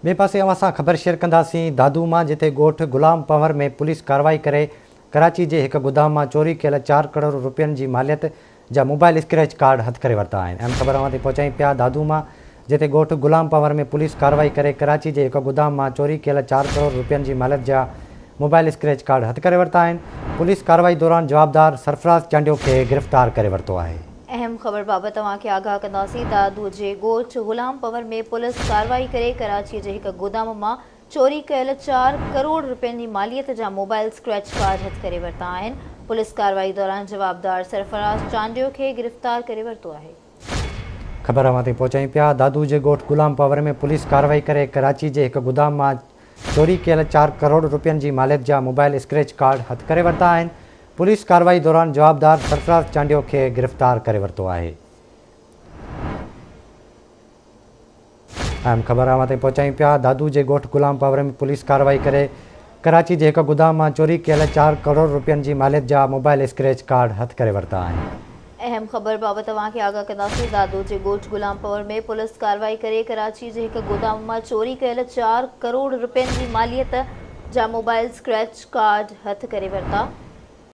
ٻئي پاسي اوهان سان خبر شيئر ڪنداسين دادو مان جتي ڳوٺ غلام پنهور ۾ پوليس ڪارروائي ڪري ڪراچي جي هڪ گدام مان چوري ڪيل 4 ڪروڙ روپين جي ماليت جا موبائل اسڪريچ ڪارڊ هٿ ڪري ورتا آهن. اهم خبر اوهان تائين پهچايون پيا دادو مان جتي ڳوٺ غلام پنهور ۾ پوليس ڪارروائي ڪري ڪراچي جي هڪ گدام مان چوري ڪيل 4 ڪروڙ روپين جي ماليت جا موبائل اسڪريچ ڪارڊ هٿ ڪري ورتا آهن. پوليس ڪارروائي دوران جوابدار سرفراز چانڊيو کي گرفتار ڪري ورتو آهي. اهم خبر بابت اوهان کي آگاهه ڪنداسين دادو جي ڳوٺ غلام پنهور ۾ پوليس ڪارروائي ڪري ڪراچي جي هڪ گودام مان چوري ڪيل 4 ڪروڙ رپين جي ماليت جا موبائل اسڪريچ ڪارڊ هٿ ڪري ورتا آهن، پوليس ڪارروائي دوران جوابدار سرفراز چانڊيو کي گرفتار ڪري ورتو آهي. خبر اوهان تائين پهچايون پيا دادو جي ڳوٺ غلام پنهور ۾ پوليس ڪارروائي ڪري ڪراچي جي هڪ گدام مان چوري ڪيل 4 ڪروڙ رپين جي ماليت جا موبائل اسڪريچ ڪارڊ هٿ ڪري ورتا آهن، پوليس ڪارروائي دوران جوابدار سرفراز چانڊيو کي گرفتار ڪري ورتو آهي. اهم خبر اوهان تائين پهچايون پيا دادو جي ڳوٺ غلام پنهور ۾ پوليس ڪارروائي ڪري ڪراچي جي هڪ گدام مان چوري ڪيل 4 ڪروڙ روپين جي ماليت جا موبائل اسڪريچ ڪارڊ هٿ ڪري ورتا آهن. اهم خبر بابت اوهان کي آگاهه ڪنداسين دادو جي ڳوٺ غلام پنهور ۾ پوليس ڪارروائي ڪري ڪراچي جي هڪ گودام مان چوري ڪيل 4 ڪروڙ روپين جي ماليت جا موبائل اسڪريچ ڪارڊ هٿ ڪري ورتا.